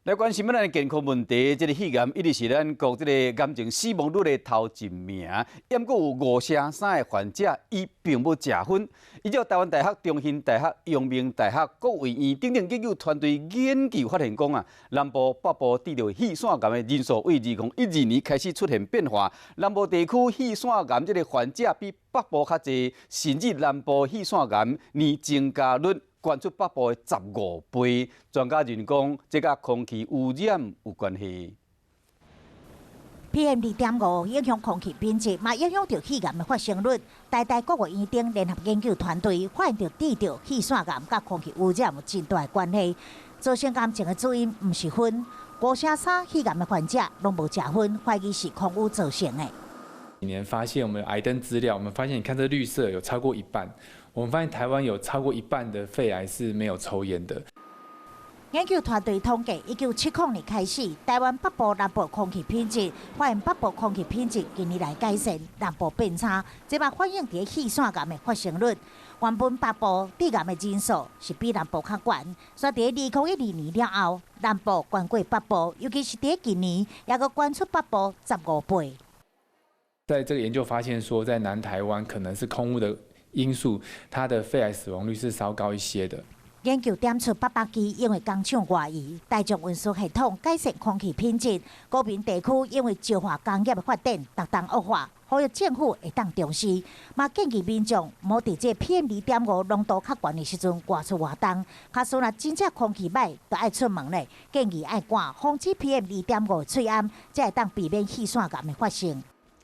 來關心咱的健康問題，這个肺癌一直是咱國這个癌症死亡率的頭一名。毋過有五成三的患者，伊並無食薰。依照台灣大學、中興大學、陽明大學、國衛院等等研究團隊研究發現講啊，南部、北部得著肺腺癌的人數，對2012年開始出現變化。南部地區肺腺癌這个患者比北部較濟，甚至南部肺腺癌年增加率懸出北部的15倍。專家認為講，這佮空氣污染有關係。 PM 2.5影響空氣品質，嘛影響著肺癌的發生率。台大國衛院等聯合研究團隊發現，著得著肺腺癌佮空氣污染有真大的關係。造成癌症的主因毋是薰，五成三肺癌的患者攏無食薰，懷疑是空污造成的。年發現我們癌登資料，我們發現，你看這綠色有超過一半。我們發現台灣有超過一半的肺癌是沒有抽菸的。研究團隊統計，1970年開始，台灣北部、南部空氣品質，發現北部空氣品質近年來改善，南部變差，這嘛反映佇肺腺癌的發生率。原本北部致癌的人數是比南部較懸，煞佇2012年了後，南部懸過北部，尤其是佇近年，猶閣懸出北部15倍。在這個研究發現說，在南台灣可能是空污的因素，它的肺癌死亡率是稍高一些的。研究點出北北基因為工廠外移，大眾運輸系統改善空氣品質；高屏地區因為石化工業的發展，逐冬惡化，呼籲政府會當重視，嘛建議民眾毋好佇這 PM 2.5濃度較懸的時陣外出活動。假使若真正空氣䆀，就愛出門咧，建議愛掛防止 PM 2.5的喙罨，才會當避免肺腺癌的發生。